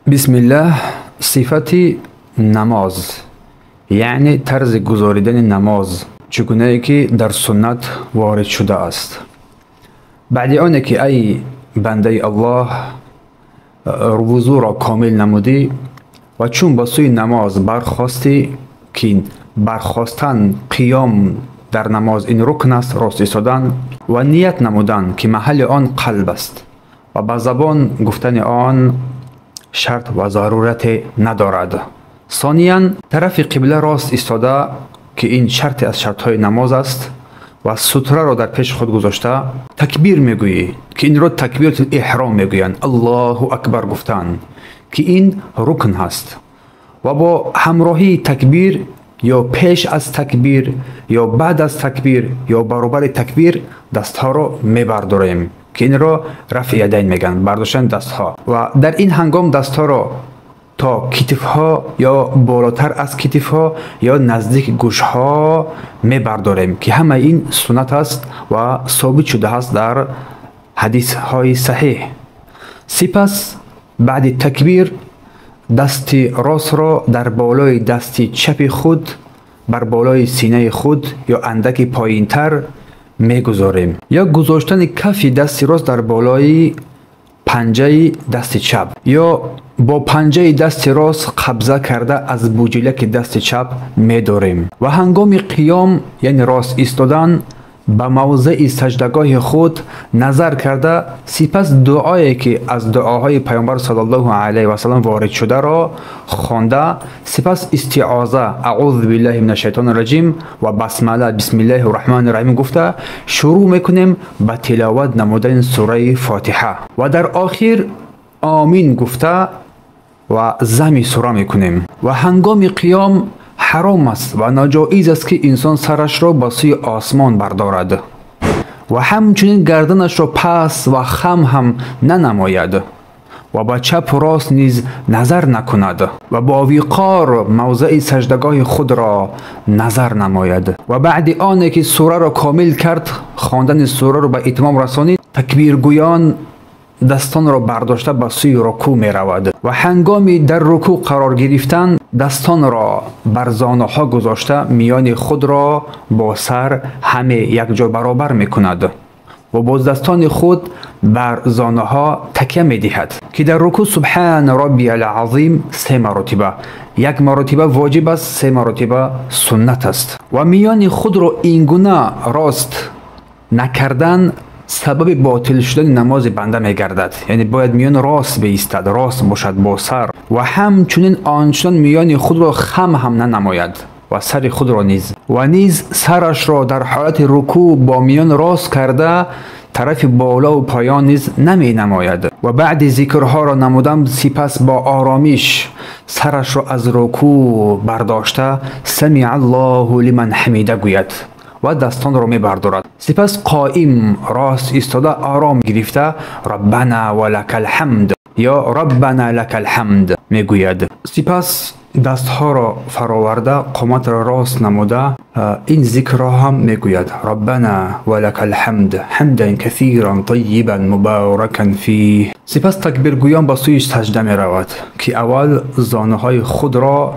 Бисмиллаҳ. Сифати намоз, яъне тарзи гузоридани намоз, чӣ гунае ки дар суннат ворид шудааст. Баъди оне ки, ай бандаи Аллоҳ, вузӯро комил намудӣ ва чун ба сӯи намоз бархостӣ, ки бархостан, қиём дар намоз ин рукн аст, рост истодан ва ният намудан, ки маҳалли он қалб аст ва ба забон гуфтани он шарт ва зарурате надорад. Сониян, тарафи қибла рост истода, ки ин шарте аз шартҳои намоз аст, ва сутраро дар пеши худ гузошта такбир мегӯӣ, ки инро такбиратул эҳром мегӯянд, Аллоҳу акбар гуфтан, ки ин рукн ҳаст, ва бо ҳамроҳии такбир ё пеш аз такбир ё баъд аз такбир ё баробари такбир дастҳоро мебардорем, ки инро рафъи ядайн мегӯянд, бардоштани дастҳо. Ва дар ин ҳангом дастҳоро то китфҳо ё болотар аз китфҳо ё наздики гӯшҳо мебардорем, ки ҳамаи ин суннат аст ва собит шудааст дар ҳадисҳои саҳеҳ. Сипас баъди такбир дасти ростро дар болои дасти чапи худ бар болои синаи худ ё андаки поинтар мегузорем ё гузоштани кафи дасти рост дар болои панҷаи дасти чап ё бо панҷаи дасти рост қабза карда аз буҷилаки дасти чап медорем. Ва ҳангоми қиём, яъне рост истодан, ба мавзеи саҷдагоҳи худ назар карда, сипас дуое ки аз дуоҳои Пайғамбар саллаллоҳу алайҳи васаллам ворид шударо хонда, сипас истиоза, аъузу биллаҳи мина шайтони раҷим, ва басмала, бисмиллаҳи раҳмони раҳим гуфта, шурӯъ мекунем ба тиловат намудани сураи Фотиҳа ва дар охир омин гуфта ва зами сура мекунем. Ва ҳангоми қиём ҳаром аст ва ноҷоиз аст, ки инсон сарашро ба сӯи осмон бардорад ва ҳамчунин гарданашро пас ва хам ҳам нанамояд ва ба чапу рост низ назар накунад ва бо виқор мавзеи саҷдагоҳи худро назар намояд. Ва баъди оне ки сураро комил кард, хондани сураро ба итмом расонид, такбиргӯён дастонро бардошта ба сӯи рукӯъ меравад ва ҳангоми дар рукӯъ қарор гирифтан дастонро бар зонуҳо гузошта, миёни худро бо сар ҳаме якҷо баробар мекунад ва бо дастони худ бар зонуҳо такя медиҳад, ки дар рукӯъ субҳана роббиял азим се маротиба, як маротиба воҷиб аст, се маротиба суннат аст. Ва миёни худро ин гуна рост накардан сабаби ботил шудани намози банда мегардад, яъне бояд миён рост биистад, рост бошад бо сар, ва ҳамчунин ончунон миёни худро хам ҳам нанамояд ва сари худро низ, ва низ сарашро дар ҳолати рукӯъ бо миён рост карда тарафи болову поён низ наменамояд. Ва баъди зикрҳоро намудан сипас бо оромиш сарашро аз рукӯъ бардошта самиа Аллоҳу лиман ҳамида гӯяд ва дастонро мебардорад. Сипас қоим рост истода ором гирифта раббана ва лакал ҳамд ё раббана лакал ҳамд мегӯяд. Сипас дастҳоро фароварда, қоматро рост намуда ин зикрро ҳам мегӯяд: раббана ва лакал ҳамд ҳамдан касиран тайибан муборакан фих. Сипас такбиргӯён ба сӯи саҷда меравад, ки аввал зонуҳои худро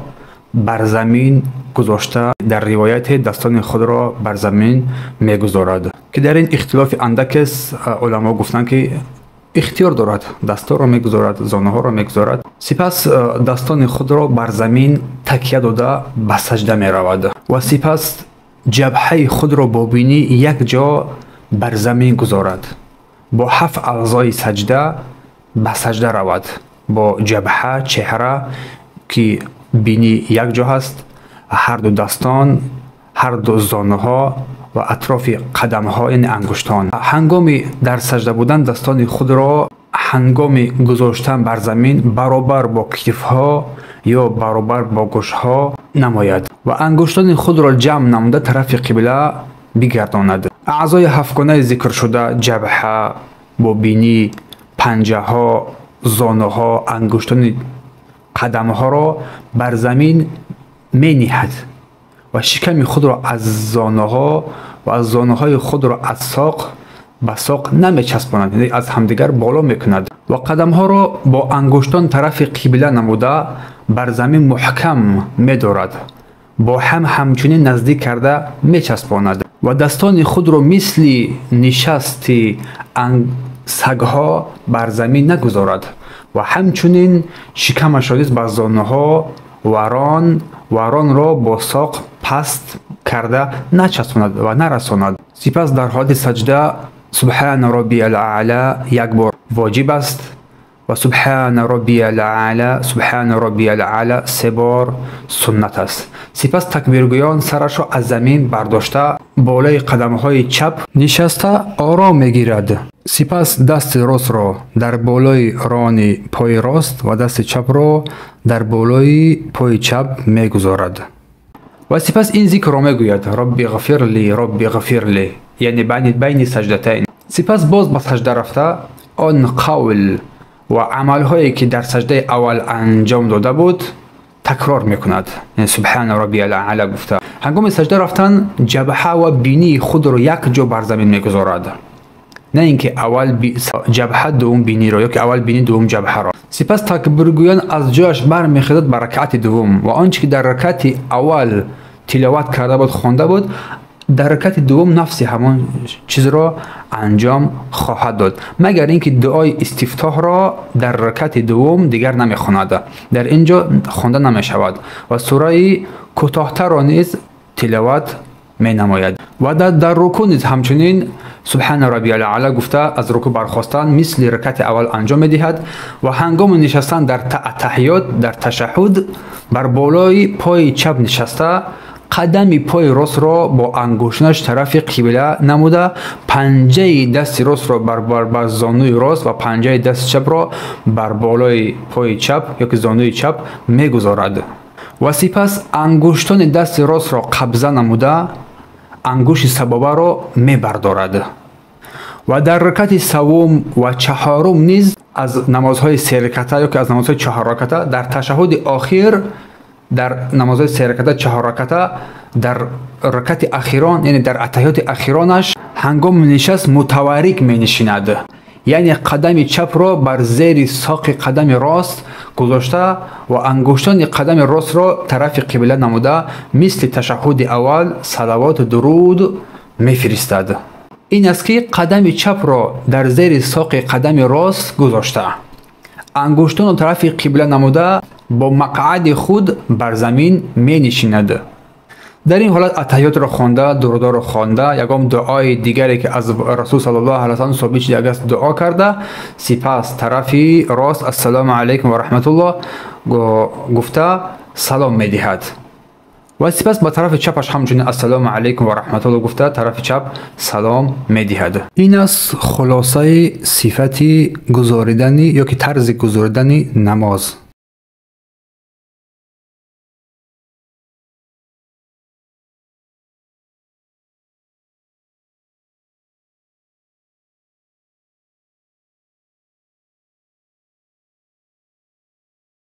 бар замин гузошта, дар ривояте дастони худро бар замин мегузорад, ки дар ин ихтилофи андакест. Уламо гуфтанд, ки ихтиёр дорад, дастҳоро мегузорад, зонуҳоро мегузорад. Сипас дастони худро бар замин такя дода ба саҷда меравад ва сипас ҷабҳаи худро бо бинӣ як ҷо бар замин гузорад, бо ҳафт аъзои саҷда ба саҷда равад, бо ҷабҳа, чеҳра, ки бинӣ якҷо ҳаст, ҳарду дастон, ҳарду зонуҳо ва атрофи қадамҳо, яъне ангуштон. Ҳангоми дар саҷда будан дастони худро ҳангоми гузоштан бар замин баробар бо китфҳо ё баробар бо гӯшҳо намояд ва ангуштони худро ҷамъ намуда тарафи қибла бигардонад. Аъзои ҳафтгонаи зикршуда, ҷабҳа бо бинӣ, панҷаҳо, зонуҳо, ангуштони қадамҳоро бар замин мениҳад ва шиками худро аз зонуҳо ва аз зонуҳои худро аз соқ ба соқ намечаспонад, яъне аз ҳамдигар боло мекунад. ва қадамҳоро бо ангуштон тарафи қибла намуда бар замин муҳкам медорад, бо ҳам ҳамчунин наздик карда мечаспонад ва дастони худро мисли нишасти сагҳо бар замин нагузорад ва ҳамчунин шикамашро низ ба зонуҳо ва ронро бо соқ паст карда начаспонад ва нарасонад. Сипас дар ҳолати саҷда субҳана роббиял аъла як бор воҷиб аст ва субҳана роббиял аъла, субҳана роббиял аъла се бор суннат аст. Сипас такбиргӯён сарашро аз замин бардошта болои қадамҳои чап нишаста ором мегирад. Сипас дасти ростро дар болои рони пои рост ва дасти чапро дар болои пои чап мегузорад ва сипас ин зикрро мегӯяд: робби ғфир ли, робби ғфир ли, яъне байни саҷдатайн. Сипас боз ба саҷда рафта он қавл ва амалҳое ки дар саҷдаи аввал анҷом дода буд такрор мекунад, яъне субҳана роббиял аъла гуфта. Ҳангоми саҷда рафтан ҷабҳа ва бинии худро якҷо бар замин мегузорад, на ин ки аввал ҷабҳа дуввум биниро ё ки аввал бини дуввум ҷабҳаро. Сипас такбиргӯён аз ҷояш бармехезад ба ракъати дуввум ва он чи ки дар ракъати аввал тиловат карда буд, хонда буд, дар ракъати дуввум нафси ҳамон чизро анҷом хоҳад дод, магар ин ки дуои истифтоҳро дар ракъати дуввум дигар намехонад, дар ин ҷо хонда намешавад ва сураи кӯтоҳтарро низ тиловат менамояд. Ва дар рукӯъ низ ҳамчунин субҳана роббиял аъла гуфта аз рукӯъ бархостан мисли ракъати аввал анҷом медиҳад ва ҳангоми нишастан дар аттаҳиёт, дар ташаҳҳуд бар болои пои чап нишаста қадами пои ростро бо ангуштонаш тарафи қибла намуда панҷаи дасти ростро бар зонуи рост ва панҷаи дасти чапро бар болои пои чап ё ки зонуи чап мегузорад ва сипас ангуштони дасти ростро қабза намуда ангушти сабобаро мебардорад. Ва дар ракъати севум ва чаҳорум низ аз намозҳои сераката ё ки аз намозҳои чаҳорраката дар ташаҳҳуди охир, дар намозҳои сераката чаҳорраката дар ракъати ахирон, яъне дар аттаҳиёти ахиронаш ҳангоми нишаст мутаваррик менишинад, яъне қадами чапро бар зери соқи қадами рост гузошта ва ангуштони қадами ростро тарафи қибла намуда мисли ташаҳҳуди аввал салавоту дуруд мефиристад. Ин аст ки қадами чапро дар зери соқи қадами рост гузошта ангуштонро тарафи қибла намуда бо мақъади худ бар замин менишинад. Дар ин ҳолат аттаҳиётро хонда, дурудоро хонда, ягон дуои дигаре ки аз расул саллаллоҳу алайҳи васаллам собит шудааст дуо карда, сипас тарафи рост ассалому алайкум ва раҳматуллоҳ гуфта салом медиҳад ва сипас ба тарафи чапаш ҳамчунин ассалому алайкум ва раҳматуллоҳ гуфта тарафи чап салом медиҳад. Ин аст хулосаи сифати гузоридани ё ки тарзи гузоридани намоз.